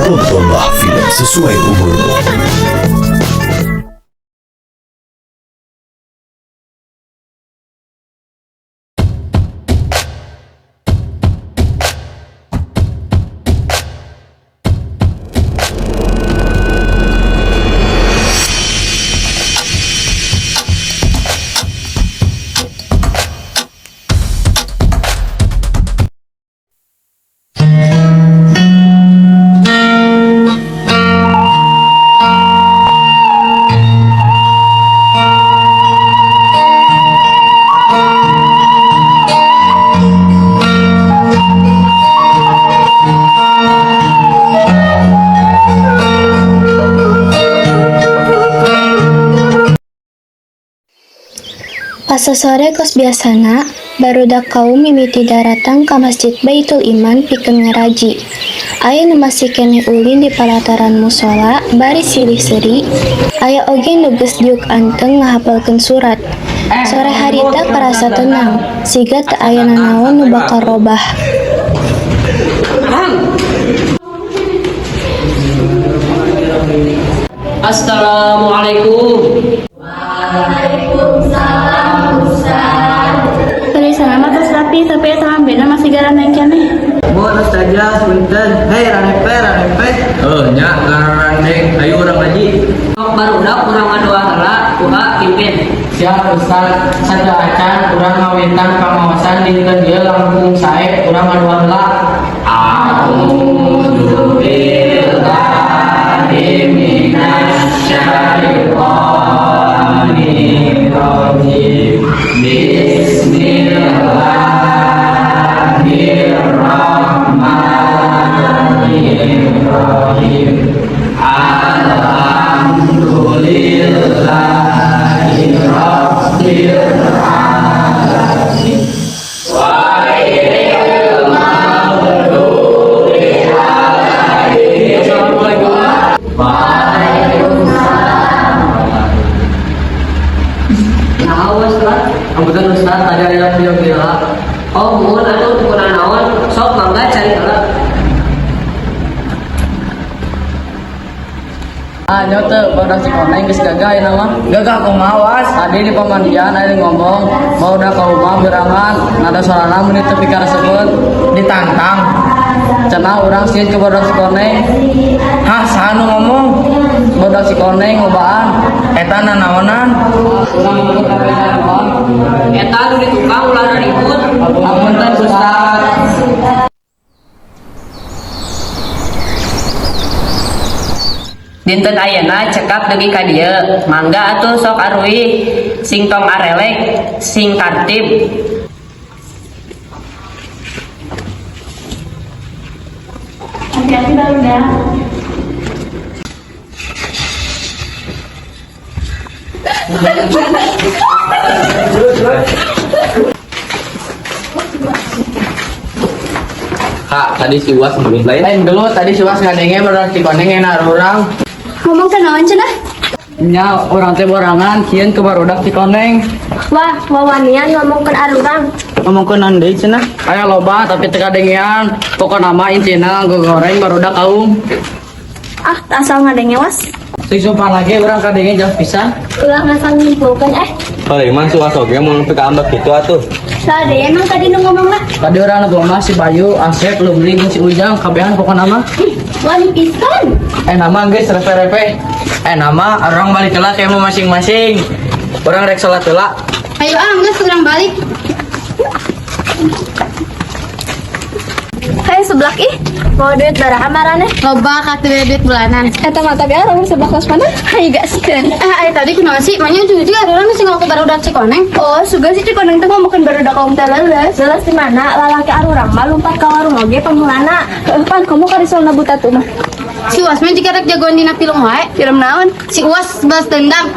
Tontonlah film sesuai umurmu. Pasasore kos biasana, barudak kaum mimiti daratang ka Masjid Baitul Iman pikeun ngaraji. Aya nu masih keneh ulin di palataran musola bari silih seuri, aya oge nu geus diuk anteng ngahapalkeun surat. Sore harita karasa tenang, siga teu aya nanaon nu bakal robah. Assalamualaikum. Tulisan mah tos rapi, tapi eta hambena masih garandeng keneh. Mohon Ustazah, punten. Hei, ranepe, ranepe. Eh, nya ngarandeng, ayo urang ngaji. Sok barudak urang ngadoa heula, kuha pimpin. Siap Ustaz, sateuacan urang ngawitan pamaosan dinten ieu langkung sae urang ngadoa heula. A'udzu billahi minasyaitonir rajim. Bismillahirrahmanirrahim. Alhamdulillahi rabbil alamin. Ghairil maghdubi alaihim. Assalamualaikum. Waalaikumsalam. Nah, Ustaz. Apunten Ustaz, tadi aya video gila. Oh, muhun atuh teu naon. Sok mangga cari heula. Ah, nyo teu barudak Cikoneng geus gagah ayeuna mah. Gagah kumaha, Was? Tadi di pamandian aya ngomong, barudak kaum mah berangan, nada sorana meuni teu pikaresepeun, ditantang. Cenah urang sieun ke barudak Cikoneng. Hah, saha nu ngomong? Barudak Cikoneng ngobaan. Eta nanaonan? Urang ikut kabeh sarua. Eta nu di tukang ulah ribut. Apunten Ustaz. Dinten ayeuna cekap dugi ka dieu. Mangga atuh sok aruih, sing tong arelek, sing tartib. Hati-hati barudak. Kak, tadi si Uwas gelut lain. Lain gelut tadi si Uwas ngadenge barudak Cikoneng enak urang. Ngomong ke naon cenah? Nya urang teh borangan sieun ke barudak Cikoneng. Wah, wawanian ngomongkeun arurang. Ngomongkeun naon deui cenah? Aya loba tapi teu kadengean. Pokona mah intina goreng barudak kaum. Ah, asal ngadenge, Was. Sing sopan lagi urang kadenge jelas pisan. Ulah ngasal nyimpulkeun eh. Paling mah si Uwas oge mun nepi ka ambek kitu atuh. Saha deui emang tadi nu ngomong lah? Tadi urang nu mah si Bayu, Asep, Lumli, jeung si Ujang kabehan pokona mah. Ih, wani pisan. Eh nama geus repe-repe. Eh nama urang balik heula ka imah masing-masing. Urang rek salat heula. Ayo ah, geus urang balik. Hai seblak ih, mau duit baraha maraneh? Loba katuh duit bulanan. Eta mah tapi arurang seblak kos mana? Hayu gaskeun. Eh, aya tadi kunaon sih? Manya ujung-ujung urang geus ngaku barudak Cikoneng. Oh, suga si Cikoneng teh ngomongkeun barudak kaum teh leuleus. Leuleus di mana lalaki arurang mah lumpat ka warung oge pangheulana. Heueuh pan komo karisolna buta tuh mah. Si Uwas mah jiga rek jagoan dina film wae. Film naon? Si Uwas balas dendam.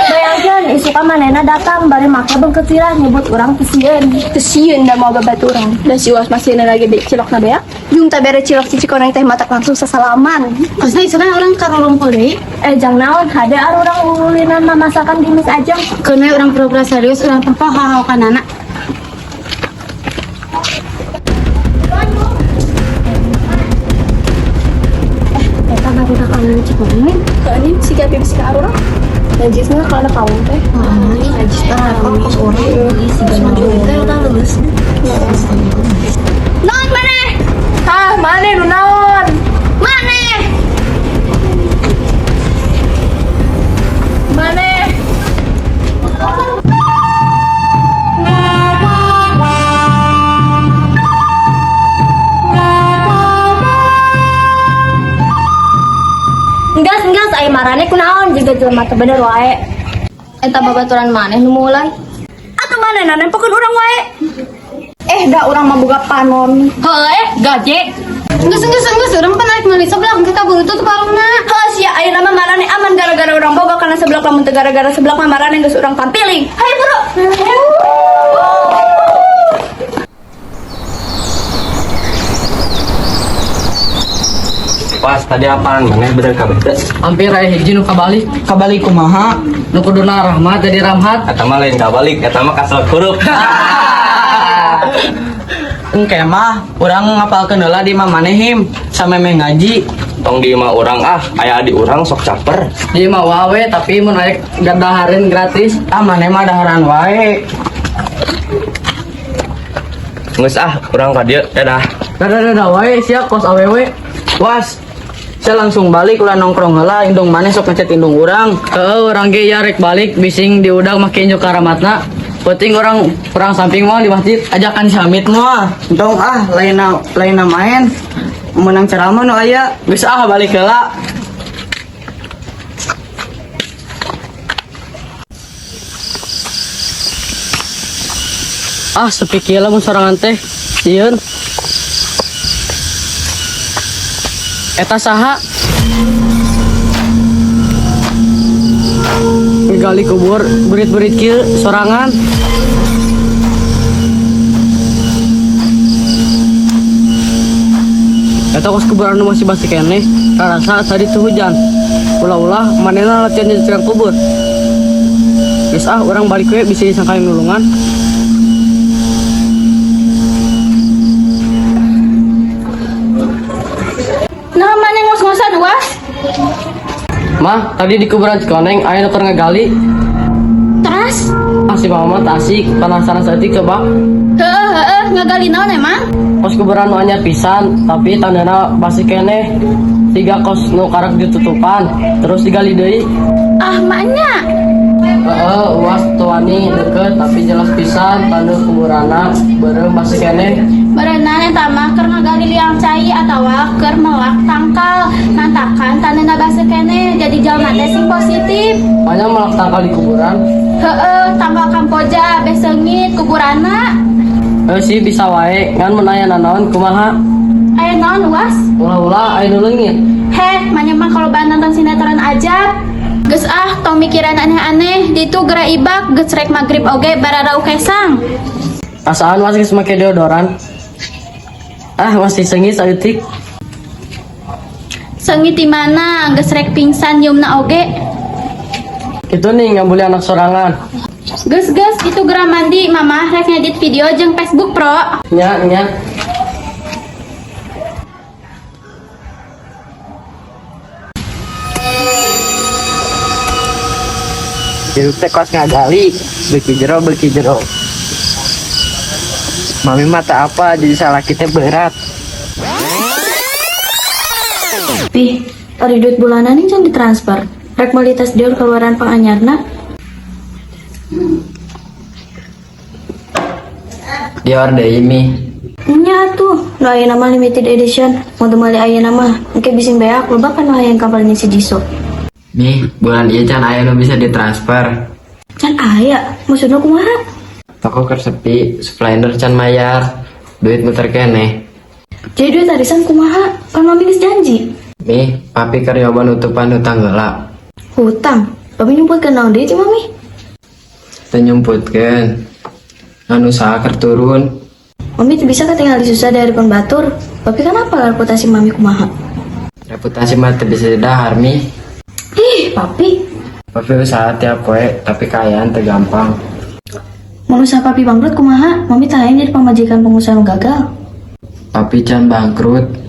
Bayangkeun isukan manehna datang bari make beungkeut sirah nyebut urang teu sieun. Teu sieun da mau babaturan. Dan si Uwas masih lagi be cilokna beak. Jung teh bere cilok si Cikoneng teh matak langsung sasalaman. Maksudnya isukan urang karumpul deui. Eh jang naon hade arurang ulinan mamasakan di Miss Ajeng. Keun we urang pura-pura serius urang tempo hahawakanana. Eta barudak anu Cikoneng. Ini si Gabi bisa ka arurang. Najisna kalau kaum teh. Najisna kos urang si teh udah lulus. Naon maneh? Hah, maneh nu naon? Maneh. Maneh. Enggas enggas aya marane kunaon jiga jelema teu bener wae. Eta babaturan maneh nu mulai. Atuh manehna nempokeun urang wae. Eh, da urang mah boga panon. Heuh, gaje. Geus geus geus urang pan arek meuli seblak engke kaburu tutup warungna. Heuh sia ayeuna mah marane aman gara-gara urang boga kana seblak lamun teu gara-gara seblak mah marane geus urang tampiling. Hayu buru. Was, tadi apaan maneh bener kabeh teh? Hampir aya hiji nu kabalik. Kabalik kumaha? Nu kuduna rahmat jadi ramhat. Eta mah lain kabalik, eta mah kasel kurup. Engke mah urang ngapalkeun heula di imah maneh him samemeh ngaji. Tong di imah urang ah, aya adi urang sok caper. Di imah wae tapi mun aya gadahareun gratis. Ah maneh mah daharan wae. Geus ah, urang ka dieu, dadah. Dadah dadah wae sia kos awewe. Was, saya langsung balik ulah nongkrong heula indung maneh sok ngechat indung urang. Heeh, urang ge ya rek balik bising diudag make injuk karamatna. Penting orang perang samping mah di masjid Ajakan si Hamid mah. Entong ah lainna lainna main. Menang ceramah nu aya. Geus ah balik heula. Ah, sepi kieu lamun sorangan teh. Sieun. Eta saha? Ngegali kubur, berit-berit kieu sorangan. Eta kos kuburan nu masih basi keneh, karasa tadi tuh hujan. Ulah-ulah manehna latihan jadi tukang kubur. Geus ah urang balik we bisa disangka nulungan. Nah, maneh ngos-ngosan Was? Mah, tadi di kuburan Cikoneng aya nu keur ngagali. Terus? Ah si mama mah tasik, penasaran saeutik coba. Heeh, heeh, ngagali naon emang? Kos kuburan nu anyar pisan, tapi tandana basi keneh. Tiga kos nu karak ditutupan, terus digali deui. Ah, maknya. Heeh, uas tuani deket tapi jelas pisan tanda kuburanna beureum basi keneh. Berenang eta mah keur ngagali liang cai atawa keur melak tangkal. Nantakan tandana basi keneh jadi jalma teh sing positif. Banyak melak tangkal di kuburan. Heeh, tangkal kampoja beh seungit kuburanna. Eh sih bisa wae, ngan mun aya nanaon kumaha? Aya naon Was? Ulah-ulah aya nu leungit. Heh, manya mah kalau bahan nonton sinetron aja. Geus ah, tong mikiran aneh-aneh, ditu geura ibak, geus rek magrib oge bararau kesang. Asaan masih geus make deodoran. Ah, masih sengit saeutik. Sengit di mana, geus rek pingsan nyiumna oge. Itu nih nggak boleh anak sorangan. Geus geus, itu geura mandi, mama rek ngedit video jeung Facebook Pro. Nya, nya. Hirup teh kos ngagali, beuki jero beuki jero. Mami mata apa jadi salah kita berat. Pih, ari duit bulanan ini can ditransfer. Rek meuli tas Dior keluaran panganyarna. Dior deui mi. Nya atuh, nu ayeuna mah limited edition. Mun teu meuli ayeuna mah, engke bising beak loba kan nu hayang kabarnya si Jisoo. Mi, bulan ieu can aya nu bisa ditransfer. Can aya, maksudna kumaha? Toko keur sepi, supplier can mayar, duit muter keneh. Jadi duit arisan kumaha? Kan mami geus janji. Mi, papi keur nyoba nutupan hutang heula. Hutang? Papi nyumputkeun naon deui ti mami? Teu nyumputkeun. Ngan usaha keur turun. Mami teu bisa katingali susah di hareupeun batur. Papi kan apal reputasi mami kumaha. Reputasi mah teu bisa didahar, Mi. Ih, papi. Papi usaha tiap poe, tapi kaayaan teu gampang. Mun usaha papi bangkrut kumaha? Mami teh hayang jadi pamajikan pengusaha nu gagal. Papi can bangkrut.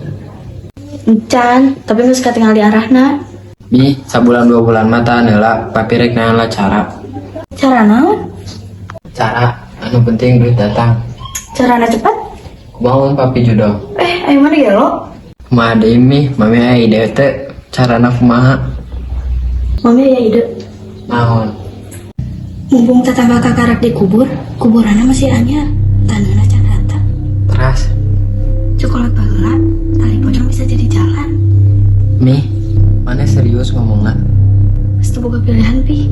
Encan, tapi geus katingali arahna. Mi, sabulan 2 bulan mah tahan heula, papi rek neangan lah cara. Cara naon? Cara, anu penting duit datang. Carana cepat? Kumaha mun papi jodoh? Eh, ayo mana gelo? Kumaha deui Mi, mami aya ide teu? Carana kumaha? Mami aya ide. Naon? Mumpung tetangga kakarak dikubur, kuburanna masih anyar, tanahna can rata. Teras, Cokolot baheula, tali pocong bisa jadi jalan. Mi, maneh serius ngomongna? Geus teu boga pilihan, Pi.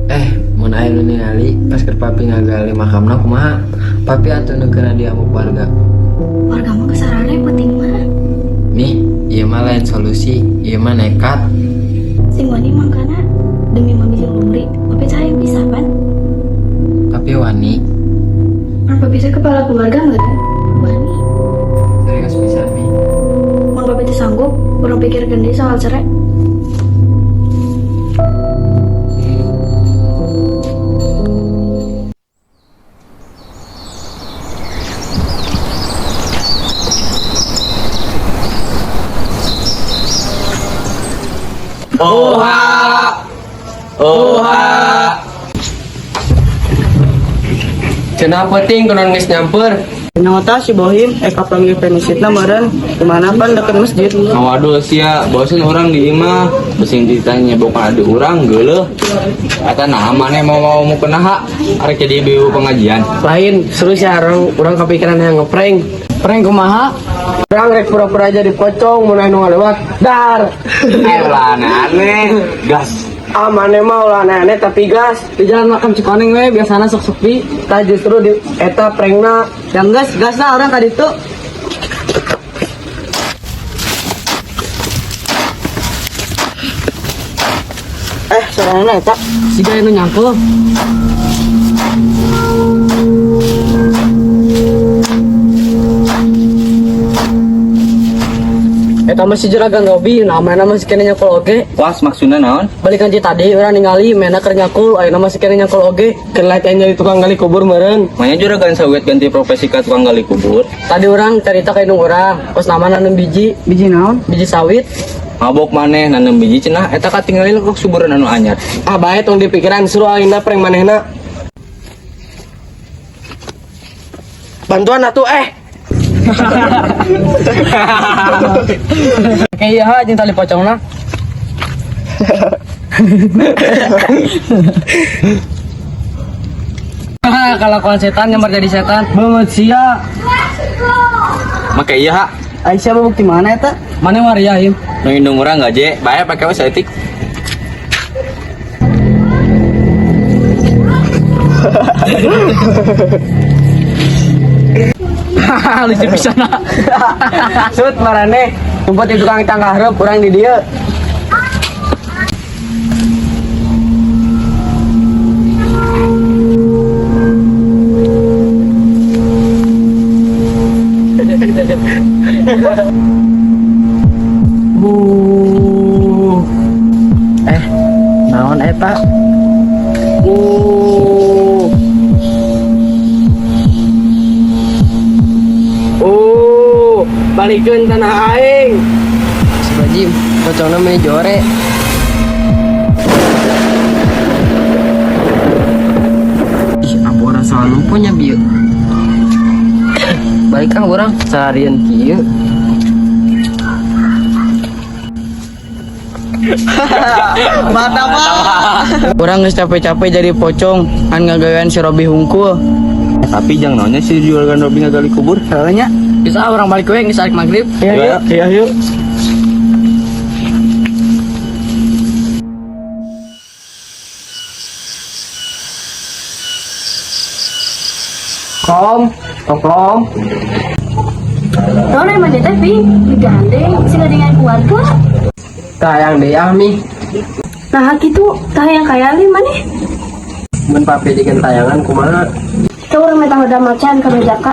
Eh, mun aya nu ningali pas keur papi ngagali makamna kumaha? Papi atuh nu keuna diamuk warga. Warga mah geus sarare penting mah. Mi, ieu mah lain solusi, ieu mah nekat. Sing wani mangkana demi mami jeung Lumri, papi teh hayang pisah pan. Papi wani, Mun papi teh kepala keluarga meureun. Wani. Serius pisan Mi. Mun papi teh sanggup, urang pikirkeun deui soal cerai. Oha. Oha. Cenah peuting kunaon geus nyamper. Nyata si Bohim, kapanggih penisitna meureun, di mana pan deket masjid. Ngawadul sia, bosen urang di imah, besing ditanya bukan ada urang geuleuh. Eta nah maneh mau mau mau kunaha arek jadi ibu pengajian. Lain, seru sih orang urang kepikiran yang ngeprank. Prank kumaha? Urang rek pura-pura jadi pocong mun aya nu ngalewat. Dar. Eh lah aneh-aneh, gas. Ah maneh mah ulah aneh-aneh tapi gas. Di jalan makam Cikoneng we biasana sok sepi. Tah justru di eta prankna. Yang gas, gas lah urang ka ditu. Eh, sorana eta. Siga nu nyangkul. Eta mah si juragan Robi, namanya masih keneh nyangkul oge. Was maksudna naon? Balikan ti tadi urang ningali mena keur nyangkul, ayeuna masih keneh nyangkul oge. Keur latihan jadi tukang gali kubur meureun. Manya juragan sawit ganti profesi ka tukang gali kubur. Tadi urang cerita ka indung urang, pas nama nanam biji, biji naon? Biji sawit. Mabok maneh nanam biji cenah eta katingali kok suburan anu anyar. Ah bae tong dipikiran seru ayeuna prank manehna. Bantuan atuh eh. Kayak iya ha jeung tali pocongna. Kalakuan setan nyamar jadi setan. Banget sia. Make iya ha. Aisyah bukti mana eta? Mana waria him? Nu indung urang gaje, bae pake we saeutik. Lucu pisan. Sut marane, ngumpet di tukang tangga hareup urang di dieu. Bu. Eh, naon eta? Oh, balikeun tanah aing. Si Bajim, pocongna meni jore. Ih, apa orang salah lumpuhnya bieu? Balik kang urang seharian kieu. Mata Urang geus capek-capek jadi pocong, ngan ngagawean si Robi hungkul. Tapi jang naonnya si juragan Robi ngagali kubur? Soalnya bisa urang balik we geus arek magrib. Iya, iya, iya, yuk. Kom, kom, kom. Naon emang teh Pi? Digandeng sing dengan keluarga. Tayang deui ah mi. Nah kitu tah yang kaya li maneh. Mun papi tayangan kumaha? Teu urang minta udah macan ka Jaka.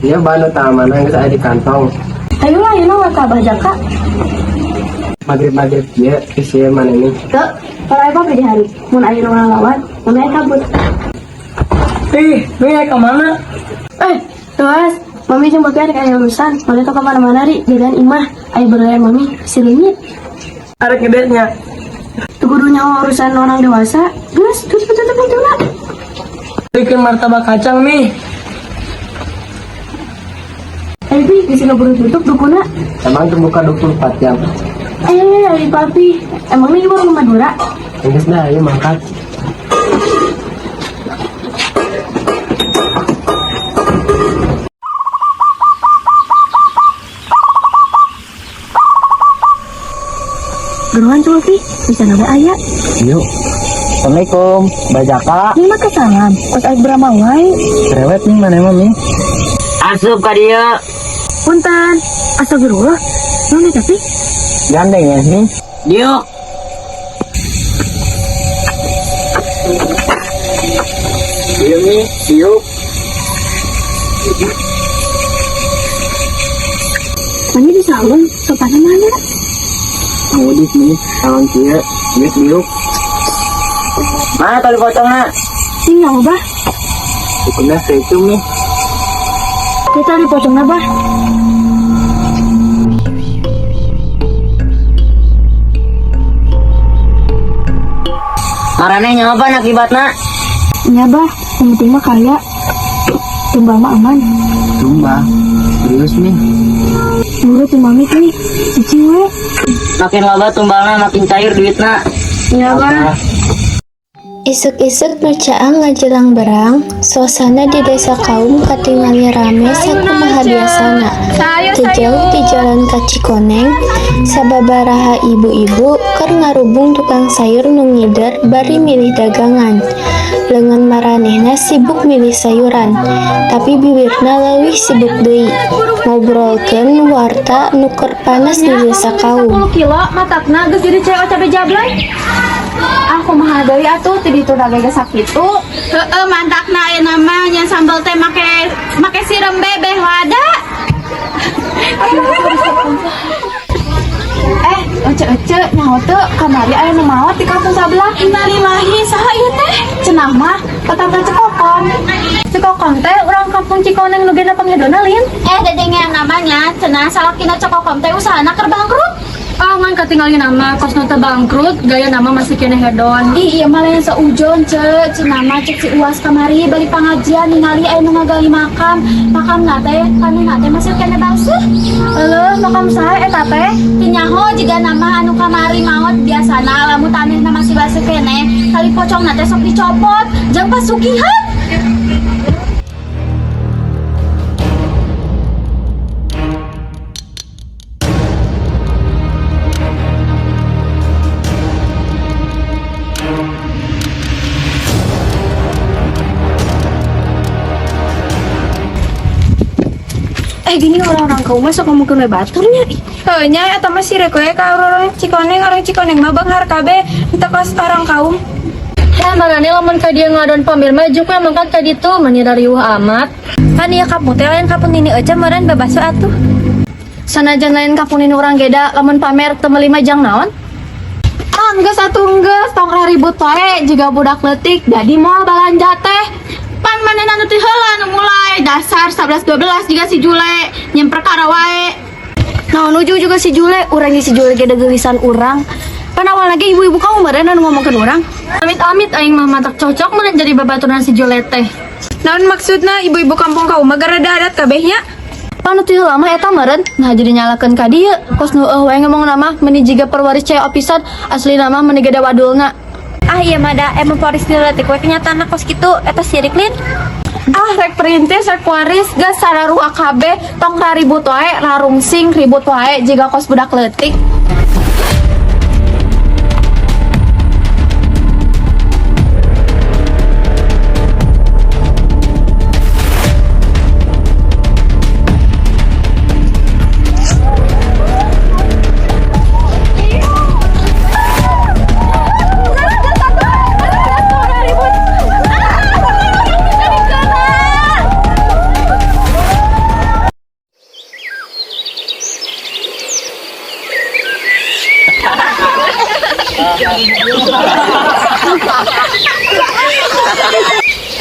Ieu ban utamana geus aya di kantong. Ayo lah, ayo ka Abah Jaka. Magrib-magrib kieu geus maneh nih. Teu, para papi di hari. Mun aya nu ngalawan, mun aya kabut. Ih, lu ya kemana? Eh, tuas, mami jeung papi arek aya urusan. Mami teh kemana-mana ri, jagaan imah. Aya beraya mami, si leungit. Arek gedenya. Teu kudu nyawa urusan orang dewasa. Geus, tutup tutup pintuna. Bikin martabak kacang nih. Eh, Pi, geus keburu tutup dukuna. Emang terbuka 24 jam. Eh, ari papi, emang ini warung Madura? Geus dah, ayo mangkat. Geruan coba Pi, bisa nambah aya. Yuk. Assalamualaikum, Mbak Jaka. Ini mah kesalam, kos aing berama wae. Cerewet nih mana emang nih. Asup ka dieu. Punten, astagfirullah. Naon eta Pi? Gandeng ya nih. Diuk. Iya nih, yuk. Mana di salon, sopannya mana? Mudis nih, tangan kieu, geus diuk. Mana tali pocongna? Sing nyawa bah, Dukuna secum nih. kita dipocongna bah. Maraneh nyawa akibatna? Nya bah, yang penting mah kaya. Tumbal mah aman. Tumbal. Serius nih. Nurut tuh mami nih, cicing we. Makin loba tumbalna makin cair duitna. Nya bah. Isuk-isuk nu caang ngajelang berang, suasana di desa kaum katingali rame sakumaha biasana. Teu jauh di jalan ka Cikoneng, sababaraha ibu-ibu keur ngarubung tukang sayur nu ngider bari milih dagangan. Leungeun maranehna sibuk milih sayuran, tapi bibirna leuwih sibuk deui ngobrolkeun warta nu keur panas di desa kaum. 10 kilo matakna geus jadi cewek cabe jablay. Ah kumaha deui atuh ti ditu da ge sakitu. Heeh mantakna aya mah nya sambal teh make make sireum bebeh lada. Eh, ece ece nyaho teu kamari aya nu maot di kampung sabelah. Innalillahi, saha ieu teh? Cenah mah tetangga Cekokom. Cekokom teh urang kampung Cikoneng nu gena panghedona lin. Eh, dedeng yang namanya cenah salakina Cekokom teh usahana keur bangkrut. Ah, man katinggalin nama kos nu teu bangkrut, gaya nama masih keneh hedon. Ih, ieu mah lain seujon, ce. Cenah mah cek si Uas kamari balik pangajian ningali aya nu ngagali makam. Makamna teh taneuhna teh masih keneh baseuh. Euleuh, makam saha eta teh? Teu nyaho jiga nama anu kamari maot biasana lamun taneuhna masih baseuh keneh, tali pocongna teh sok dicopot jang pasugihan. Eh gini orang-orang kaum mah sok ngomongkeun we baturnya. Ih, Heuh nya eta mah sireuk we ka orang Cikoneng, orang Cikoneng mah beunghar kabeh henteu kos orang kaum. Heh, marane lamun ka dieu ngadon pamer mah juk we mangkat ka ditu mani riuh amat. Kan ieu kampung teh lain kampung nini Ece meureun babaso atuh. Sanajan lain kampung nini urang geda, lamun pamer teu meuli mah jang naon? Ah, geus atuh geus tong ribut wae jiga budak leutik jadi moal balanja teh. Pan manehna nu ti heula nu mulai dasar 11 12 jiga si Jule nyen perkara wae. Nah, nuju juga si Jule, urang si Jule ge geulisan urang. Pan awalna ge ibu-ibu kaum meureun anu ngomongkeun urang. Amit-amit aing mah matak cocok meureun jadi babaturan si Jule teh. Naon maksudna ibu-ibu kampung kaum mah garada adat kabehnya? Pan nu ti heula mah eta meureun, nah jadi nyalakeun ka dieu. Kos nu eueuh wae ngomong nama meni jiga perwaris cewek opisan, asli nama meni gede wadulna. Ah iya mah da emang waris di leutik we kenyataanna kos kitu eta sirik lin. Ah rek perintis rek waris geus sararua kabeh tong ribut wae rarungsing ribut wae jiga kos budak leutik.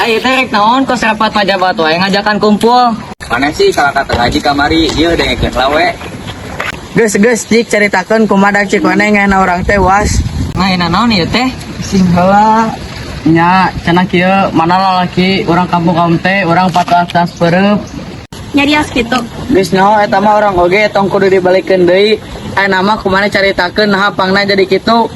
Ayo teh rek naon kos rapat pajabat wae ngajakan kumpul. Mana sih salah kata ngaji kamari, ieu dengekeun lawe. Geus geus cik caritakeun kumaha dak Cikoneng ngahina urang teh was. Ngahina naon ieu teh? Sing heula nya cenah kieu mana lalaki urang kampung kaum teh urang 14 peureub. Nyarios kitu. Geus nyaho eta mah urang oge tong kudu dibalikeun deui. Aya mah kumaha caritakeun naha pangna jadi kitu.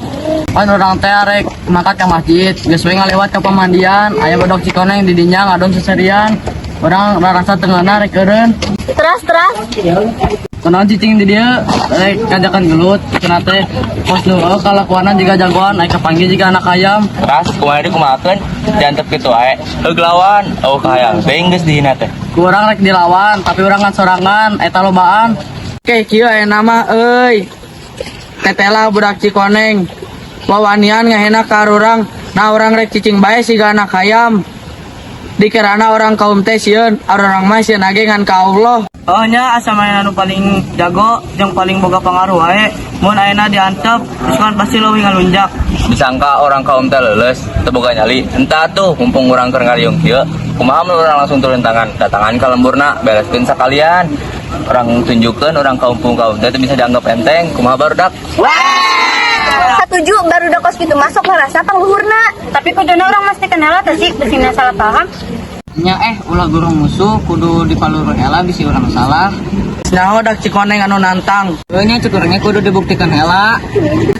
Pan urang teh rek mangkat ka masjid, geus we ngalewat ka pemandian, aya badak Cikoneng di dinya ngadon seserian. Urang rarasa tengahna rek eureun. Terus terus. Kunaon cicing di dieu rek ngajakan gelut, cenah teh kos nu eueuh kalakuanna jiga jagoan, aya kapanggih jiga anak ayam. Teras kumaha deui kumahakeun? Diantep kitu wae. Heug lawan, eueuh kahayang teuing geus dihina teh. Ku urang rek dilawan, tapi urang ngan sorangan, eta lobaan. Oke, kieu aya nama euy. Tetela budak Cikoneng. Wawanian ngahina ka urang, nah urang rek cicing bae siga anak ayam. Dikirana orang kaum teh sieun, urang mah sieun age ngan ka Allah. Oh nya asa manehna nu paling jago jeung paling boga pangaruh wae. Mun ayeuna diantep, geus kan pasti leuwih ngalunjak. Disangka orang kaum teh leuleus, teu boga nyali. Entah tuh mumpung urang keur ngariung kieu, kumaha mun urang langsung turun tangan, datangan ka lemburna, bereskeun sakalian. Urang tunjukkeun urang kaum teh teu bisa dianggap enteng, kumaha barudak. Satuju barudak kos kitu masuk ngerasa pangluhurna. Tapi kuduna urang mesti kenal teh sih besina salah paham. Nya ulah gurung musuh kudu dipalurun heula bisi urang salah. Nyaho dak Cikoneng anu nantang. Heuh nya cek urangnya kudu dibuktikan heula.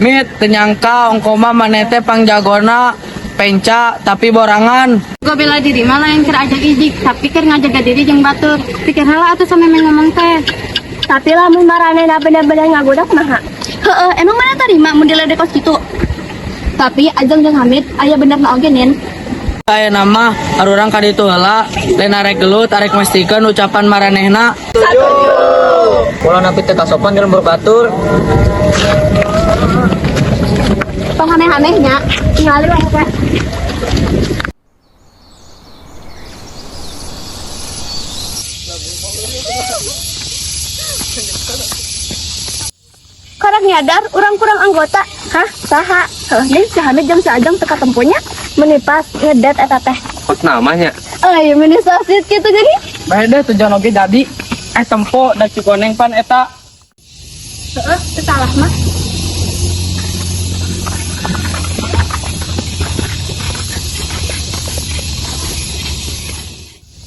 Mit, teu nyangka ongkoma maneh teh pangjagona penca tapi borangan. Gue bela diri malah yang keur ajak ijik, tapi keur ngajaga diri jeung batur. Pikir heula atuh sampe ngomong teh. Tapi lamun maranehna bener-bener ngagoda kumaha? Heeh, emang mana tarima mun diledek kos kitu? Tapi Ajeng jeung Hamid aya benerna oge nin. Aya nama arurang ka ditu heula, lain arek gelut arek mastikeun ucapan maranehna. Ulah napi teh kasopan di lembur batur. Tong aneh-anehnya, tingali wae teh. Karang nyadar urang kurang anggota. Hah? Saha? Heuh, nih si Hamid jeung si Ajeng teu katempunya. Meni pas ngedet eta teh. Kos namanya. Ay, meni sasit kitu geuning. Bae deh tujuan oge jadi. Tempo dak Cikoneng pan eta. Heeh, teu salah mah.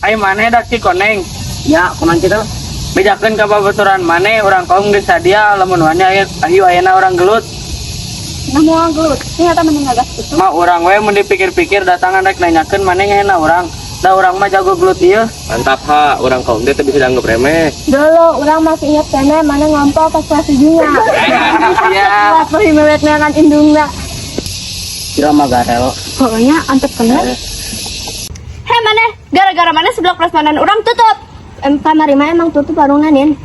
Ai maneh dak Cikoneng. Ya, kumaha kitu? Bejakeun ka babaturan maneh urang kaum geus sadia lamun wani aya ayo ayeuna urang gelut. Nah moal gelut, ternyata mending ngagas kitu. Mah urang we mun dipikir-pikir datangan rek nanyakeun maneh ngahina urang. Da urang mah jago gelut ieu. Mantap ha, urang kaum teh teu bisa dianggap remeh. Dulu urang masih ingat keneh maneh ngompol pas kelas 7 nya. Iya. Waktu mewek neangan indungna. Kira mah garel. Pokoknya antep keneh. Hei maneh, gara-gara maneh sebelah prasmanan urang tutup. Kamari mah emang tutup warungna nin.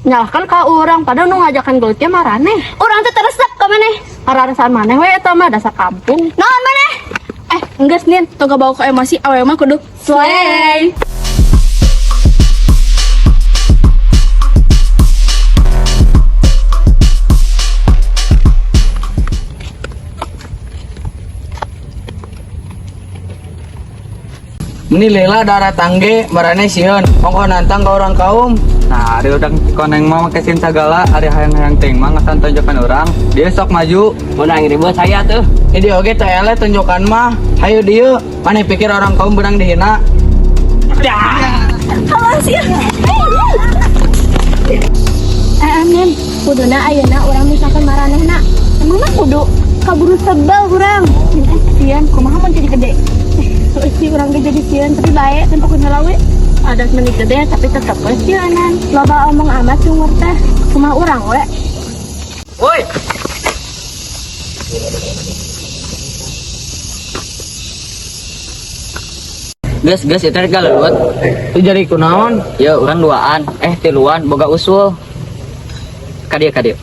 Nyalahkan ka urang, padahal nu ngajakan gelutnya maraneh. Urang teh teresep ka maneh. Araresan maneh we eta mah dasar kampung. Naon maneh? Enggeus nin, tong kabawa ke emosi awewe mah kudu slay. Meni lela darah tangge marane sieun. Ongkoh nantang ka urang kaum. Nah, ari urang Cikoneng mah make sin sagala, ari hayang-hayang teuing mah ngasan tonjokan urang. Dia sok maju. Mun aing ribut saya tuh. Ini oge teh eleh tunjukan mah. Hayu dieu, maneh pikir orang kaum beunang dihina. Halo sih. Nin, kuduna ayeuna urang misalkan maranehna. Emang mah kudu kaburu sebel urang. Sieun, kumaha mun jadi gede? Sih urang ge jadi sieun tapi bae tempo kudu we. Adat meni gede tapi tetep we sieunan. Loba omong amat cungur teh. Kumaha urang we? Woi. Geus geus eta rek galeut. Itu jadi kunaon? Ya urang duaan, tiluan boga usul. Ka dieu ka dieu.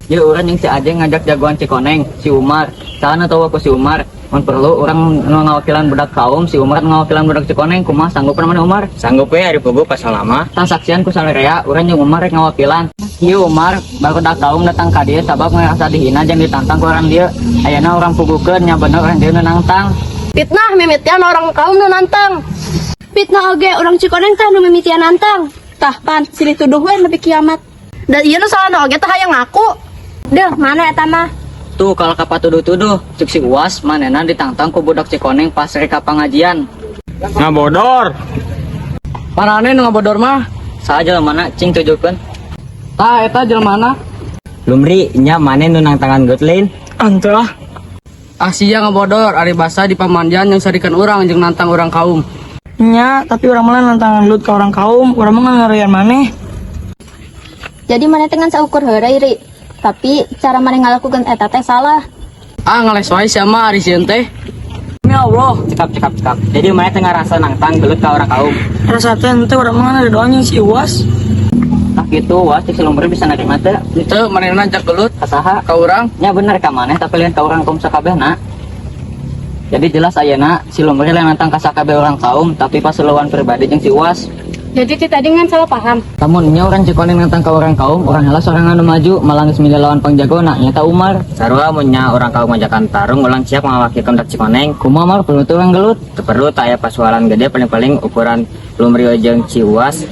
Ya urang jeung si Ajeng ngajak jagoan Cikoneng, si Umar. Saha tahu aku si Umar. Mun perlu urang nu ngawakilan budak kaum, si Umar nu ngawakilan budak Cikoneng, kumaha sanggup mana Umar? Sanggup we ari puguh pasal lama. Tah saksian ku salerea urang jeung Umar rek ngawakilan. Ieu Umar barudak kaum datang ka dieu sabab ngerasa dihina jeung ditantang ku orang dieu. Ayeuna urang puguhkeun nya bener orang dieu nu nangtang. Fitnah mimitian orang kaum nu nantang. Fitnah oge orang Cikoneng tah nu mimitian nantang. Tah pan silih tuduh we nepi kiamat. Dan ieu nu salahna oge tah hayang ngaku. Deh, mana eta mah? Tuh kalau kapatuduh-tuduh, cek si Uas manehna ditantang ku budak Cikoneng pas rek ka pangajian. Ngabodor. Marane nu ngabodor mah. Saha jelema cing tujukeun? Tah eta jelema. Lumri nya maneh nu nangtangan geut lain. Ante lah. Ah sia ngabodor ari basa di pamandian yang sarikan urang jeung nantang urang kaum. Nya, tapi urang mah nantangan gelut ka orang kaum, urang mah ngarian maneh. Jadi maneh teh ngan saukur heureuy ri. Tapi cara maneh ngalakukeun eta teh salah. Ah ngales wae sia mah ari sieun teh. Demi Allah. Cekap cekap cekap. Jadi maneh teh ngarasa nangtang gelut ka orang kaum. Rasa teh henteu urang mah ada doang jeung si Uwas. Tah kitu Uas cek si Lumri bisa nerima teu? Henteu manehna ajak gelut Ka saha? ka urang. Nya bener ka maneh tapi lain ka urang kaum sakabehna. Jadi jelas ayeuna si Lumri lain nantang ka sakabeh orang kaum tapi pas lawan pribadi jeung si Uas. Jadi ti tadi ngan salah paham. Lamun nya urang Cikoneng nantang ka orang kaum, urang heula sorangan nu maju malah geus milih lawan pangjagona nyaeta Umar. Sarua mun nya orang kaum ngajakan tarung ulang siap ngawakilkeun budak Cikoneng. Kumaha Mar perlu teu urang gelut? Teu perlu tak aya pasualan gede paling-paling ukuran Lumri jeung si Uas.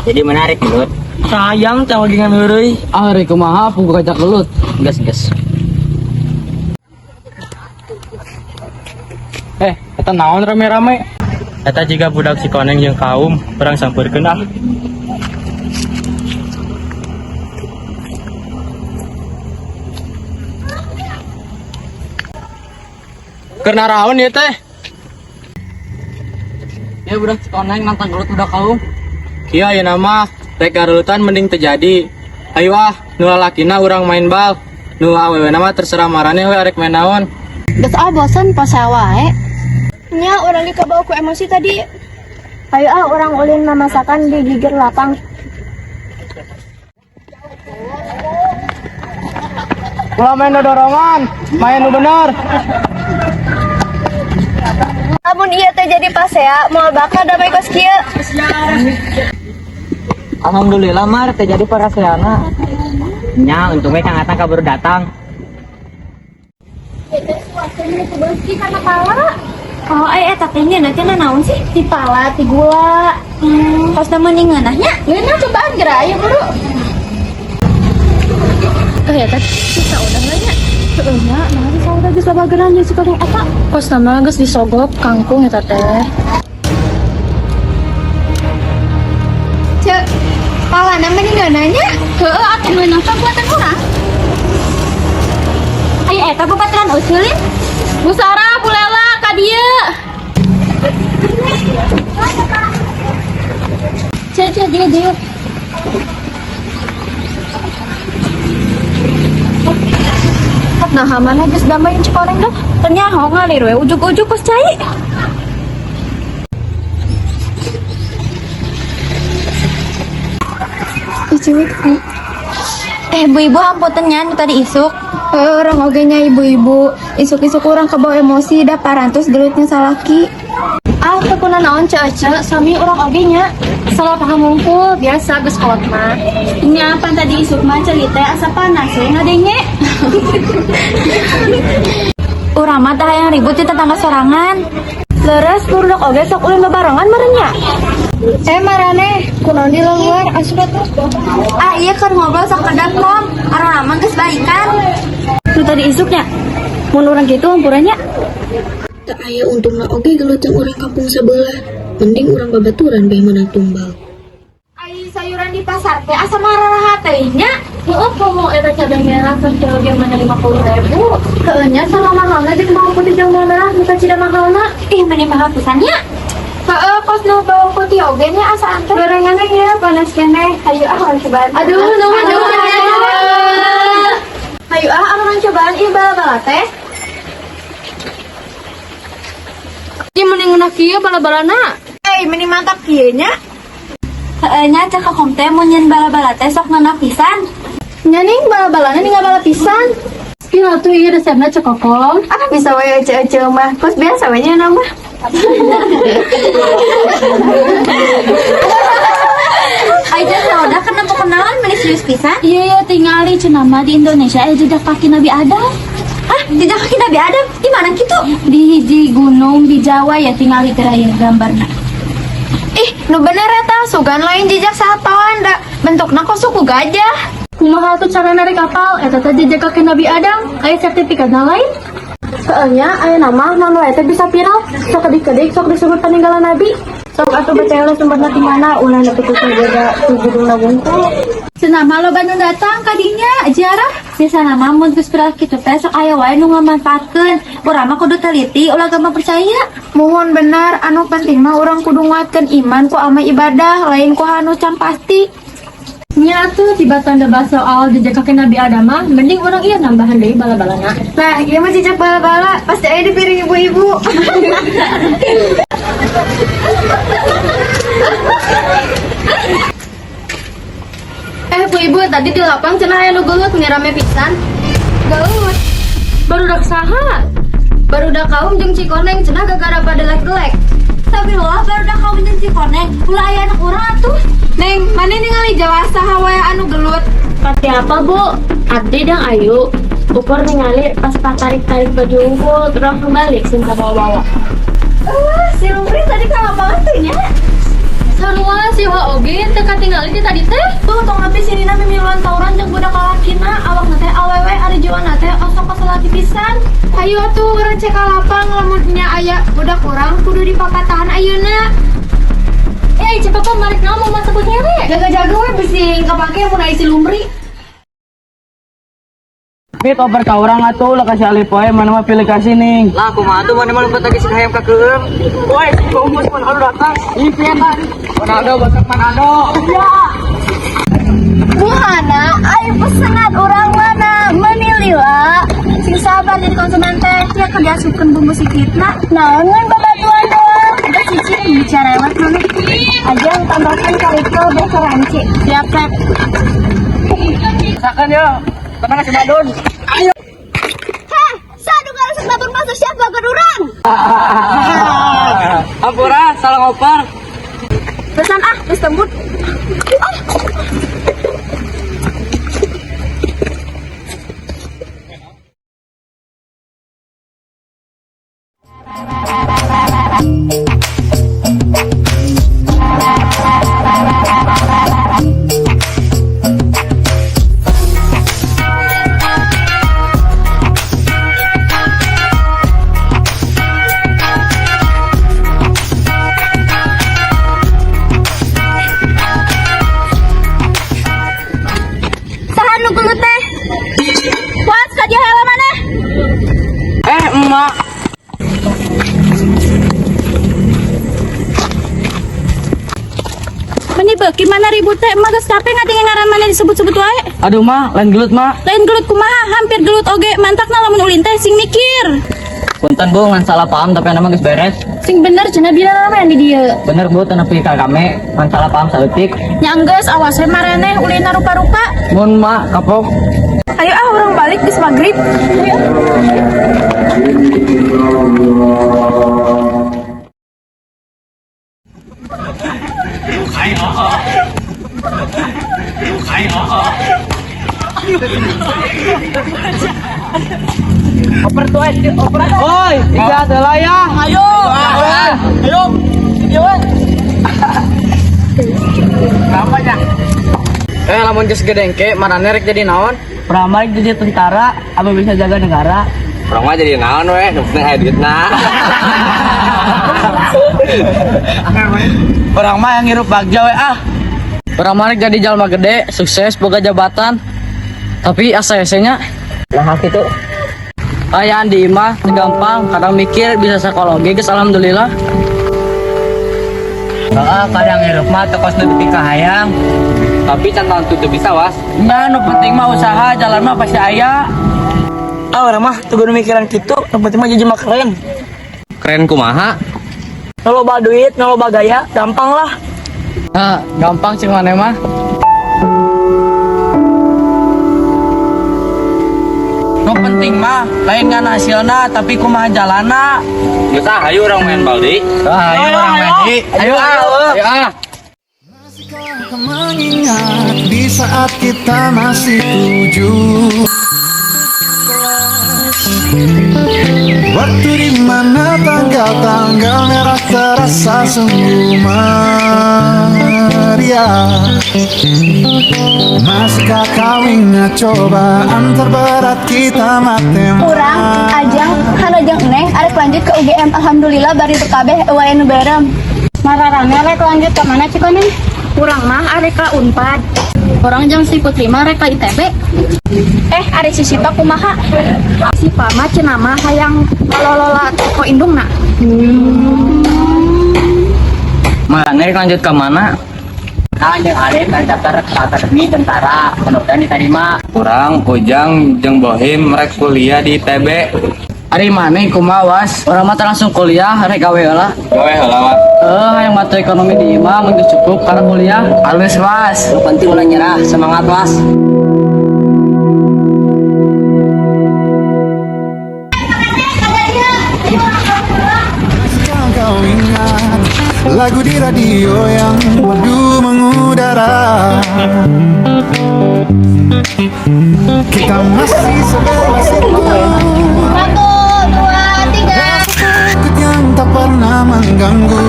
Jadi menarik gelut. Sayang teh lagi ngan heureuy. Ah ari kumaha puguh ngajak gelut. Gas gas. Eh, eta naon rame-rame? Eta jiga budak Cikoneng jeung kaum, urang sampeurkeun ah. Keur naraon ieu teh? Ya budak Cikoneng nantang gelut budak kaum. Kieu ayeuna mah rek garelutan mending teu jadi. Ayo ah, nu lalakina urang main bal. Nu awewena mah terserah maraneh we arek main naon. Geus ah bosen posa wae. Nya urang ge kabawa ku emosi tadi. Ayo ah urang ulin mamasakan di gigir lapang. Ulah main dodorongan, main nu bener. Lamun ieu teh jadi pasea, moal bakal damai kos kieu. Alhamdulillah Mar teh jadi paraseana. Nya untungnya Kang Atang kaburu datang. Oh, eh eta teh nya cenah naon sih? Ti pala, ti gula. Kosna mending ngeunahnya. Ngeunah cobaan geura ayo buru. Eh eta sisa udah nya. Heeh nya, naha sih saudah geus babageran jeung si Koneng eta. Kosna mah geus disogok kangkung eta teh. Cek, palana mending ngeunahnya. Heeh, atuh ngeunah teh buatan urang. Ayo eta babaturan usulin. Bu Sarah, Bu Lela, ka dieu. Cek, cek, dieu, dieu. Nah, mana geus damai Cikoneng dah. Ternyata ngalir we ujug-ujug kos cai. Eh, bu ibu hampunten nya nu tadi isuk. Urang oge nya ibu-ibu, isuk-isuk urang kebawa emosi da parantos gelutnya salaki. Ah, teu naon Ceu Ece, sami urang oge nya. Salah paham wungkul, biasa geus kolot mah. Nya pan tadi isuk mah ceuli teh asa panas we ngadenge. Urang mah tah hayang ribut di tetangga sorangan. Leres burudak oge sok ulin bebarengan meureun nya. Eh maraneh, kunaon di luar asup atuh. Ah iya keur ngobrol sakedap mom, arona mah geus baikan. Nu tadi isuknya. Mun urang kitu hampura nya. Teu aya untungna oge gelut jeung urang kampung sabelah. Mending urang babaturan beh meunang tumbal. Ai sayuran di pasar teh asa mararaha teh nya. Heeh, promo eta cabai merah sekilo ge mana 50.000. Heueuh nya sama mahalna jeung bawang putih jeung bawang merah nu kacida mahalna. Ih meni mahal pisan nya. Heeh, kos nu bawang putih oge nya asa antep. Gorenganna ya panas keneh. Hayu ah urang cobaan. Aduh, nuhun nuhun. Hayu ah urang cobaan ieu bala-bala teh. Ieu mending ngeunah kieu bala-balana. Eh, meni mantap kieu nya. Heeh nya cek kakom teh mun nyeun bala-bala teh sok ngeunah pisan. Nya ning bala-balana nih bala pisan. Pira tuh ieu resepna, Ceu Kokom? Ah, bisa wae ece-ece mah. Kos biasa we nya nama. Aja udah kenapa kenalan meni serius pisan? Iya ya, tingali cenah mah di Indonesia aya jejak kaki Nabi Adam. Hah, jejak kaki Nabi Adam? Di mana gitu? Di hiji gunung di Jawa ya, tingali terakhir gambarna. Ih, nu bener eta, sugan lain jejak satoan da. Bentukna kok suku gajah. Kumaha tuh cara narik apal eta teh jejak kaki Nabi Adam? Aya sertifikatna lain? Soalnya aya nama non wae teh bisa viral, sok kedik-kedik sok disebut peninggalan Nabi. Sok atuh percaya sumberna di mana, ulah nepi ka beda ku judulna wungkul. Cenah mah loba nu datang ka dinya ziarah. Biasana mah mun geus viral kitu teh sok aya wae nu ngamanfaatkeun. Urang mah kudu teliti, ulah gampang percaya. Muhun bener, anu penting mah urang kudu nguatkeun iman ku amal ibadah, lain ku anu can pasti. Nya tuh tiba tanda bahas soal jejak kaki Nabi Adam mah, mending urang iya nambahan deui bala-balana. Nah, ieu mah jejak bala-bala, pasti aya di piring ibu-ibu. Eh, Bu Ibu, tadi di lapang cenah aya nu gelut, meni rame pisan. Gelut. Barudak saha? Barudak kaum jeung Cikoneng cenah gara-gara pada gelek. Tapi loh, barudak kaum jeung Cikoneng, ulah aya anak urang atuh. Neng, mana ningali jelas saha wae anu gelut? Pati apa, Bu? Abdi dan Ayu. Ukur ningali pas tarik-tarik baju unggul terus langsung balik sing bawa-bawa. Eh, si Lumri tadi ka lapangan tuh nya. Sarua si Wa oge teu katingali ti tadi teh. Tuh tong nepi sirina mimiluan tawuran jeung budak lalakina, awakna teh awewe ari jiwana teh osok salaki pisan. Hayu atuh urang cek ka lapang, lamun nya aya budak urang kudu dipapatahan ayeuna. Eh, cepet kok marek naon mau masuk cewek. Jaga-jaga we bisi kapake mun aya si Lumri. Mit oper ka urang atuh, ulah kasih alif wae, mana mah pilih kasih nih. Lah kumaha tuh mana mah lompat lagi si hayam ka keueum. Woi, si kumus Ronaldo datang. Ih, pieta. Ronaldo basak Ronaldo. Iya. Buhana, ayo pesenan urang mana? Meni lila. Sing sabar jadi konsumen teh, ya kan diasupkeun bumbu sikitna. Naon ngan babatuan doang. Udah cici bicara lewat mana? Ajang tambahkan karikil beh ranci. Siap, Sep. Masakan ya. Tenang si Madun. Heh, sadu garusak dapur master chef bagan urang. Ampura, salah ngoper. Pesan ah, geus tembut. Ah. Saha nu gelut teh? Was ka dia heula maneh? Eh, emak. Meni beuki mana ribut teh, emak geus capek ngadenge ngaran maneh disebut-sebut wae. Aduh, mah, lain gelut, mah. Lain gelut kumaha, hampir gelut oge, mantakna lamun ulin teh sing mikir. Punten Bu, ngan salah paham tapi nama geus beres. Sing bener cenah bila rame di dieu. Bener Bu, teu nepi ka kame, ngan salah paham saeutik. Nya enggeus awas we maraneh ulinna rupa-rupa. Mun mak kapok. Ayo ah urang balik geus magrib. Oper tuh, oper. Woi, istirahat heula ya. Ayo. Ayo. Ayo. Kenapa ya? Eh, lamun geus gede engke, marane rek jadi naon? Urang mah rek jadi tentara, apa bisa jaga negara? Urang mah jadi naon we, nu penting aya duitna. Urang mah yang ngirup bagja we ah. Urang mah rek jadi jalma gede, sukses, boga jabatan. Tapi asa hese nya. Nah, kitu. Ayaan di imah teu gampang, kadang mikir bisa sekolah oge geus alhamdulillah. Heeh, kadang hirup mah teu kos nu dipikahayang. Tapi can tangtu teu bisa was. Nya nu penting mah usaha, jalan mah pasti aya. Ah, urang mah teu kudu mikiran kitu, nu penting mah jadi mah keren. Keren kumaha? Nu loba duit, nu loba gaya, gampang lah. Nah, gampang sih maneh mah. Penting mah lain ngan hasilna tapi kumaha jalana. Geus ah, hayu urang main bal deui. Ayo urang main deui. Ayo ah. Ayo ah. Masihkah mengingat di saat kita masih 17? Waktu di mana tanggal-tanggal merah terasa sungguh meriah. Masihkah kau ingat cobaan terberat kita matematika? Urang, Ajang, Hano jeung Neng arek lanjut ke UGM. Alhamdulillah bari teu kabeh euweuh nu berem. Mararane rek lanjut ke mana, Cikoneng? Urang mah arek ka Unpad. Urang jeung si Putri mah rek ka ITB. Eh, ari si Sipa kumaha? Sipa mah cenah mah hayang ngelola toko indungna. Mana rek lanjut ke mana? Nah, jeung Alif kan daftar ke akademi tentara, mudah-mudahan diterima. Urang, Ujang, jeung Bohim rek kuliah di ITB. Ari maneh kumaha, Was? Urang mah teu langsung kuliah, rek gawe heula. Gawe heula, Was. Eh, hayang matu ekonomi di imah mun geus cukup karena kuliah. Halus, Was. Nu penting ulah nyerah, semangat, Was. Masihkah kau ingat lagu di radio yang merdu mengudara? Kita masih sebebas itu. Satu, dua, tiga. Takut yang tak pernah mengganggu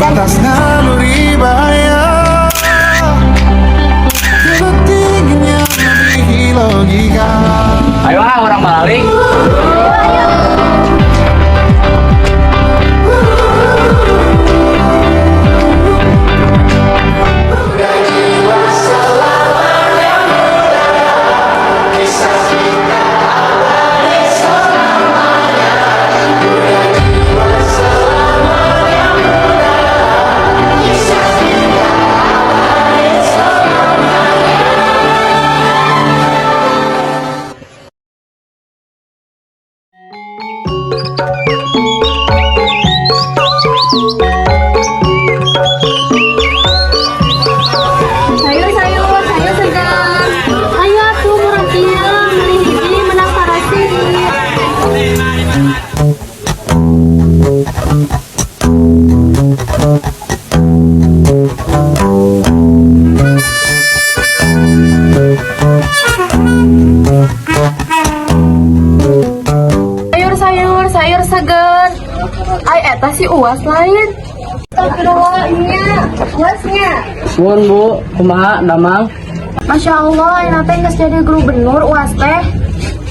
batas naluri bahaya. Dulu dinginnya melebihi logika. Ayo ah, urang balik. Sayur, sayur, sayur segar. Ayo atuh murah kieu, meuli hiji menang sarasi. Sayur, sayur, sayur segar. Ai eta si Uwas lain. Astagfirullah nya, Wasnya. Nuhun, Bu, kumaha damang? Masya Allah, ayeuna teh geus jadi gubernur Uwas teh.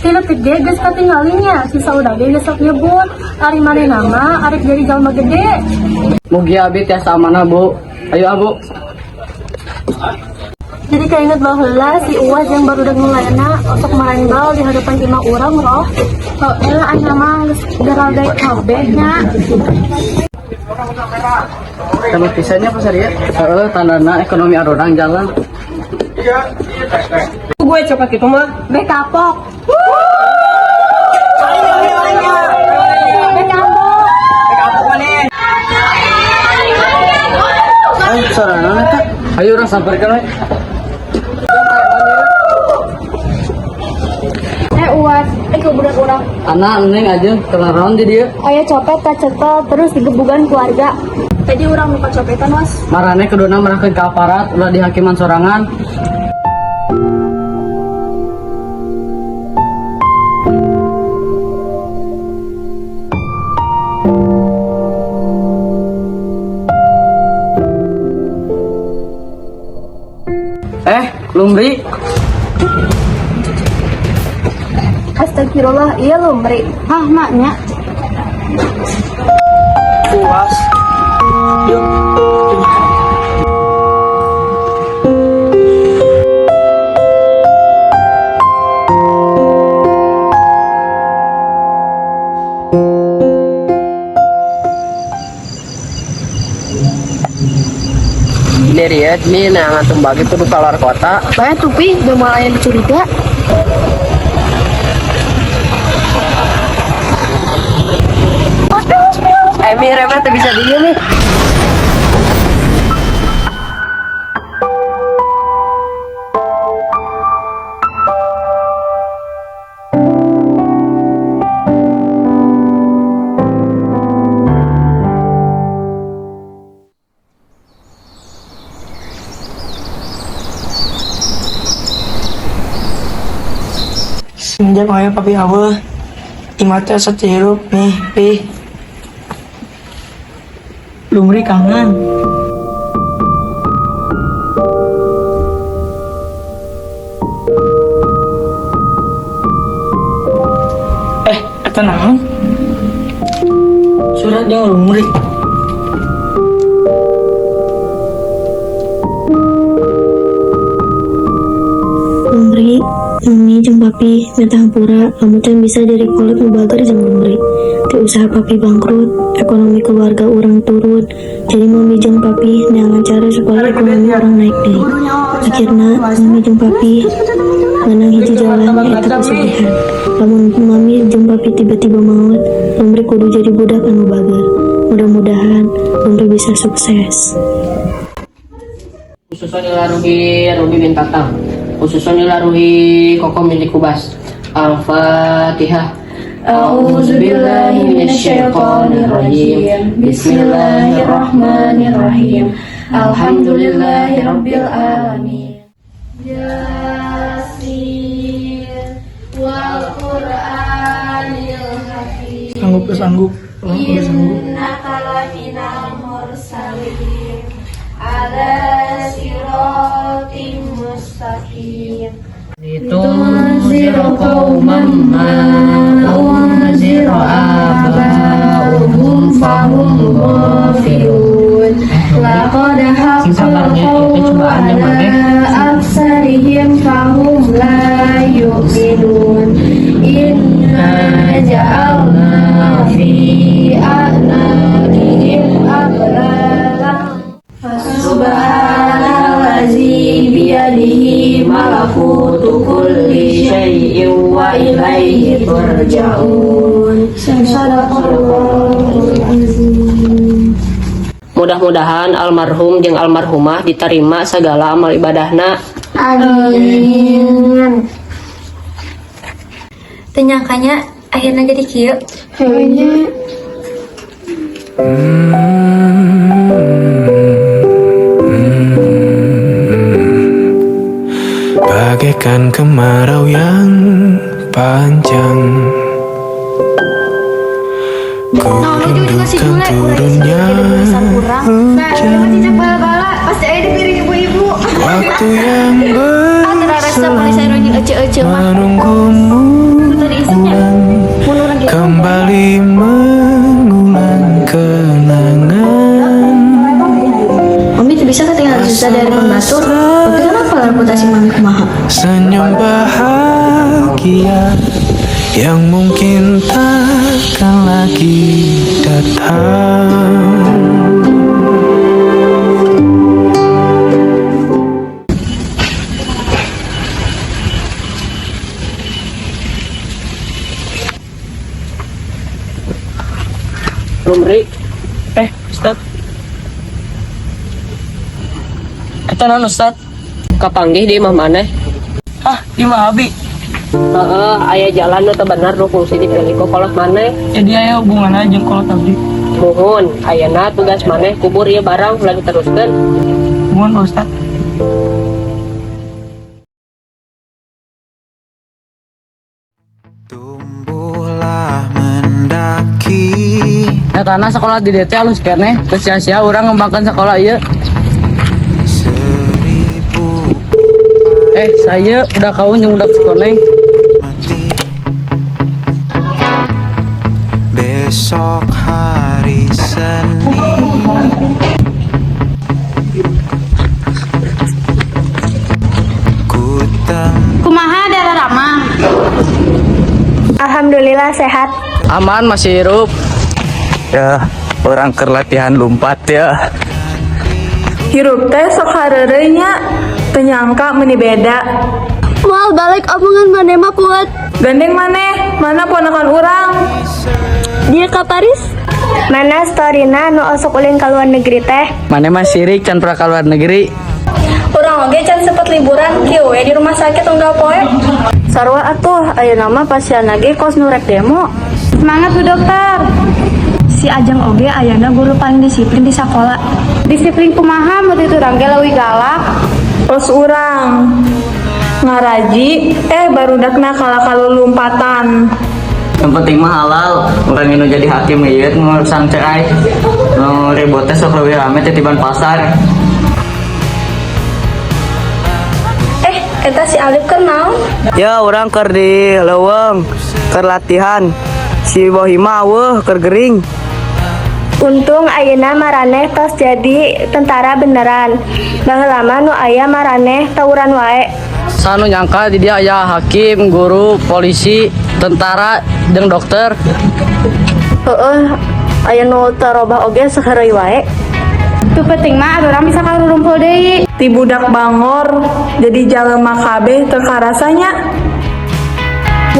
Ti leutik ge geus katinggalinya, si sauda ge geus sok nyebut, ari manehna mah arek jadi jalma gede. Mugi abi tiasa amanah, Bu. Ayo ah, Bu. Jadi kainget baheula si Uwas yang baru ngulena osok main bal di hadapan imah urang roh. Heeh, ayeuna mah geus garalday kabeh nya. Sama pisannya pasar ya. Heeh, tandana ekonomi arurang jalan. Gue coklat gitu mah. Beh kapok. Beh kapok. Eh, suara naon eta? Ayo urang samperkeun we. Eh Uwas, eh ke budak urang. Anak neng aja kenaron di dieu. Aya copet kacekel terus digebugan keluarga. Tadi urang lupa copetan, Was. Marane kuduna merahkeun ka aparat ulah dihakiman sorangan. Eh, Lumri, Astagfirullah, iya lumri. Hah, maknya. Puas. Yuk. Deriet mi neangan tumbak itu di keluar kota. Bae tupi, udah mulai aya curiga. Eh mi remeh teu bisa diem mi. Ajak wae papi aweuh. Imah teh asa teu hirup nih, pi. Lumri kangen. Eh, eta naon? Surat jeung Lumri. Lumri, Mami jeung Papi minta hampura lamun can bisa jadi kolot nu bager jeung Lumri. Ti usaha Papi bangkrut, ekonomi keluarga urang turun. Jadi Mami jeung Papi neangan cara supaya ekonomi urang naik deui. Akhirna Mami jeung Papi menang hiji jalan, nyaeta pesugihan. Lamun Mami jeung Papi tiba-tiba maot, Lumri kudu jadi budak anu bager. Mudah-mudahan Lumri bisa sukses. Khususon ila ruhi Rumi bin Tatang. Khususon ila ruhi Kokom bin Kubas. Al-Fatihah. A'udzubillahi minasyaitonirrajim. Bismillahirrahmanirrahim. Alhamdulillahirabbil alamin. Yasin wal Qur'anil Hakim. Sanggup, sanggup. Oh, udah sanggup. Innaka laminal mursalin ala siratim mustaqim. Litunzira qauman ma unzira aba'uhum fahum ghafilun. Laqad Sing haqqal sabarnya qawlu itu cobaannya ala maneh. aktsarihim fahum la yu'minun. Inna ja'alna fi a'naqihim aghlala. Subhanallazi biyadihi malakutu kulli syai'in wa ilaihi turja'un. Sadaqallahul azim. Mudah-mudahan almarhum jeung almarhumah diterima segala amal ibadahna. Amin. Teu nyangkanya akhirnya jadi kieu. Heunya. Bagaikan kemarau yang panjang, ku Nah, lu juga si rindukan Jule, urang turunnya jadi tulisan urang. Nah, hujan. ieu mah cicak bala-bala, pasti aya di piring ibu-ibu. Waktu yang Ah, teu resep mun saya jeung ece-ece mah. menunggumu Tadi isinya. pulang, Mun urang gitu. kembali mengulang kenangan. Mami tuh bisa ketinggalan susah dari pembatur. Tapi kenapa reputasi mami kumaha? Senyum bahagia yang mungkin takkan lagi datang. Lumri. Eh, Ustad. Eta naon, Ustad? Kapanggih di imah maneh. Ah, di imah abi. Heeh, aya jalan nu teu bener nu kungsi dipilih ku kolot maneh. Jadi aya hubunganna jeung kolot abdi? Muhun, ayeuna tugas maneh kubur ieu barang, ulah diteruskeun. Muhun, Pak Ustad. Tumbuhlah mendaki. Nyatana sekolah di DT alus keneh, teu sia-sia urang ngembangkan sekolah ieu. 1000 Eh, saya udah kawin jeung budak Cikoneng. Mati. Besok hari Senin, ku tem Kumaha darah ramah? Alhamdulillah sehat. Aman, masih hirup. Ya, urang keur latihan lumpat ya. Hirup teh sok hareureui nya, teu nyangka meuni beda. Moal balik omongan maneh mah kuat. Gandeng maneh, mana ponakan urang? Dia ke Paris. Mana storyna nu osok ulin ka luar negeri teh? Maneh mah sirik can pernah ka luar negeri. Urang oge can sempet liburan, kieu we di rumah sakit unggal poe. Sarua atuh, ayeuna mah pasien lagi kos nu rek demo. Semangat, Bu Dokter. Si Ajeng oge ayana guru paling disiplin di sekolah. Disiplin kumaha, mun itu urang ge leuwih galak. Kos urang. Ngaraji, eh, barudakna kalah kalulumpatan. Yang penting mah halal. Urang nu jadi hakim ieu ngurusan cerai. Nu ribut teh sok leuwih rame titiban pasar. Eh, eta si Alif keur naon? Ya, urang keur di leuweung, keur latihan. Si Bohima euweuh, keur gering. Untung ayeuna maraneh tos jadi tentara beneran. Baheula mah nu aya maraneh tawuran wae. Saha nu nyangka di dieu aya hakim, guru, polisi, tentara, jeung dokter. Heeh, aya nu tarobah oge saheureuy wae. Nu penting mah urang bisa karurumpul deui. Ti budak bangor jadi jalema kabeh teu karasanya.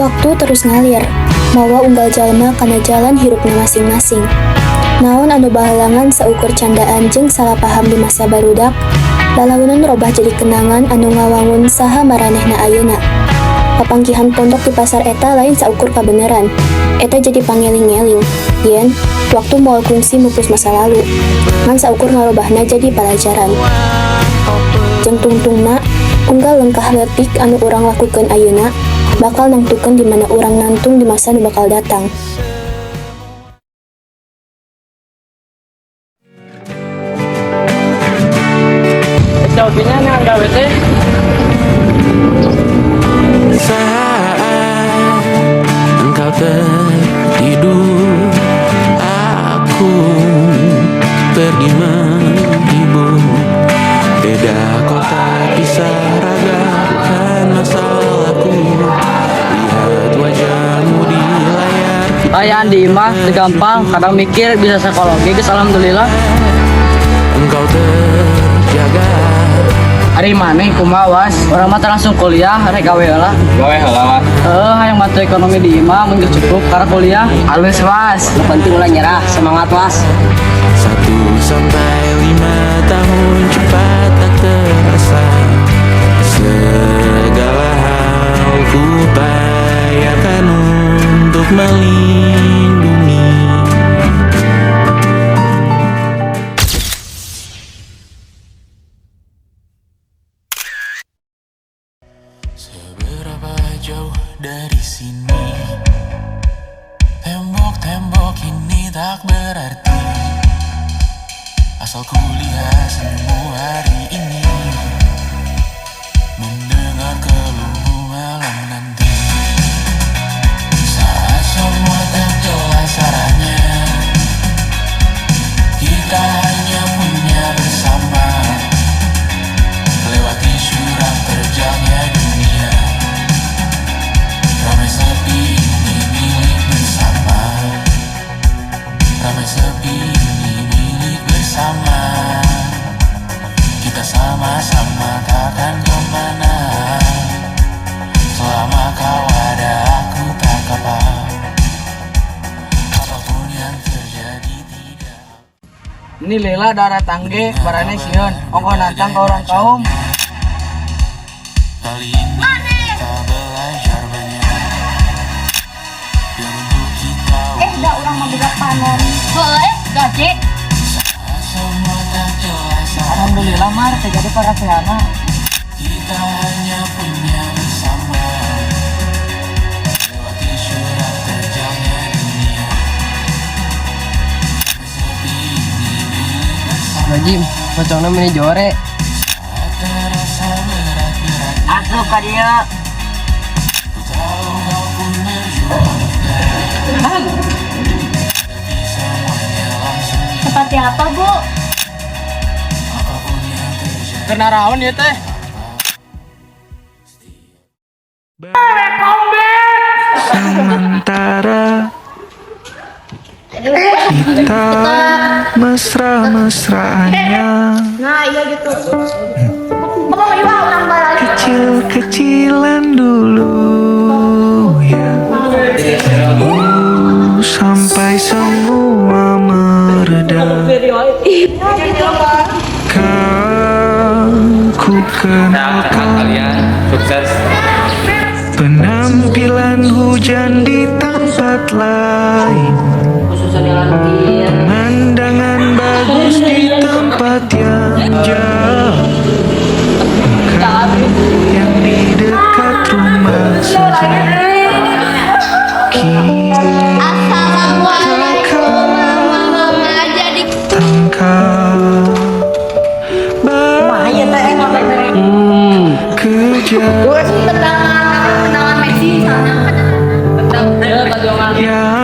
Waktu terus ngalir, mawa unggal jalma kana jalan hirupna masing-masing. Naon anu baheula ngan saukur candaan jeung salah paham di masa barudak, lalaunan robah jadi kenangan anu ngawangun saha maranehna ayeuna. Papanggihan pondok di pasar eta lain saukur kabeneran. Eta jadi pangeling-eling. Yen, waktu moal kungsi mupus masa lalu. Ngan saukur ngarobahna jadi palajaran. Jeung tungtungna, unggal lengkah leutik anu urang lakukeun ayeuna, bakal nangtukeun di mana urang nangtung di masa nu bakal datang. Selfie-nya nih gawe teh. Saat engkau tertidur, aku pergi menghibur. Beda kota, pisah raga, bukan masalahku. Lihat wajahmu di layar. Ayaan di imah teu gampang, kadang mikir bisa sekolah oge geus alhamdulillah. Engkau terjaga. Ari maneh kumaha, Was? Urang mah teh langsung kuliah, rek gawe heula. Gawe heula, Was. Heuh, hayang bantu ekonomi di imah mun geus cukup karena kuliah. Halus, Was. Nu penting ulah nyerah, semangat, Was. 1 sampai 5 tahun cepat tak terasa. Segala hal ku bayarkan untuk melindungi. Seberapa jauh dari sini? Tembok-tembok ini tak berarti, asal kulihat senyummu hari ini, mendengar keluhmu malam nanti. Saat semua tak jelas arahnya, kita hanya punya bersama. Lewati suram terjalnya dunia, ramai sepi ini milik bersama. Ramai sepi ini milik bersama. Kita sama-sama takkan kemana. Selama kau ada, aku tak apa. Apapun yang terjadi tidak Ini lila daratang ge maraneh sieun. Ongkoh nantang ka urang kaum. Kali ini kita belajar banyak. Biar untuk kita Eh, da urang mah boga panon. Heuh, eh, gaje. Saat semua tak jelas Alhamdulillah, Mar, teu jadi paraseana. Kita hanya punya bersama. Lewati surat terjalnya dunia, sepi ini milik bersama. Gajim, pocongna meni jore. Saat terasa berat-berat, Asup ka dieu. ku tahu kau pun berjuang. Tapi semuanya langsung. Seperti apa, Bu? Apapun yang terjadi Keur naraon ieu teh? Sementara kita mesra-mesraannya. Nah, iya gitu. Ngomong ieu urang balik. Kecil-kecilan dulu ya. Tunggu sampai semua mereda. Kau ku kenalkan Kalian sukses. penampilan hujan di tempat lain, pemandangan bagus di tempat yang jauh, bukan yang di dekat. Assalamualaikum, mama jadi Kejar tendangan tendangan Messi misalnya. Yang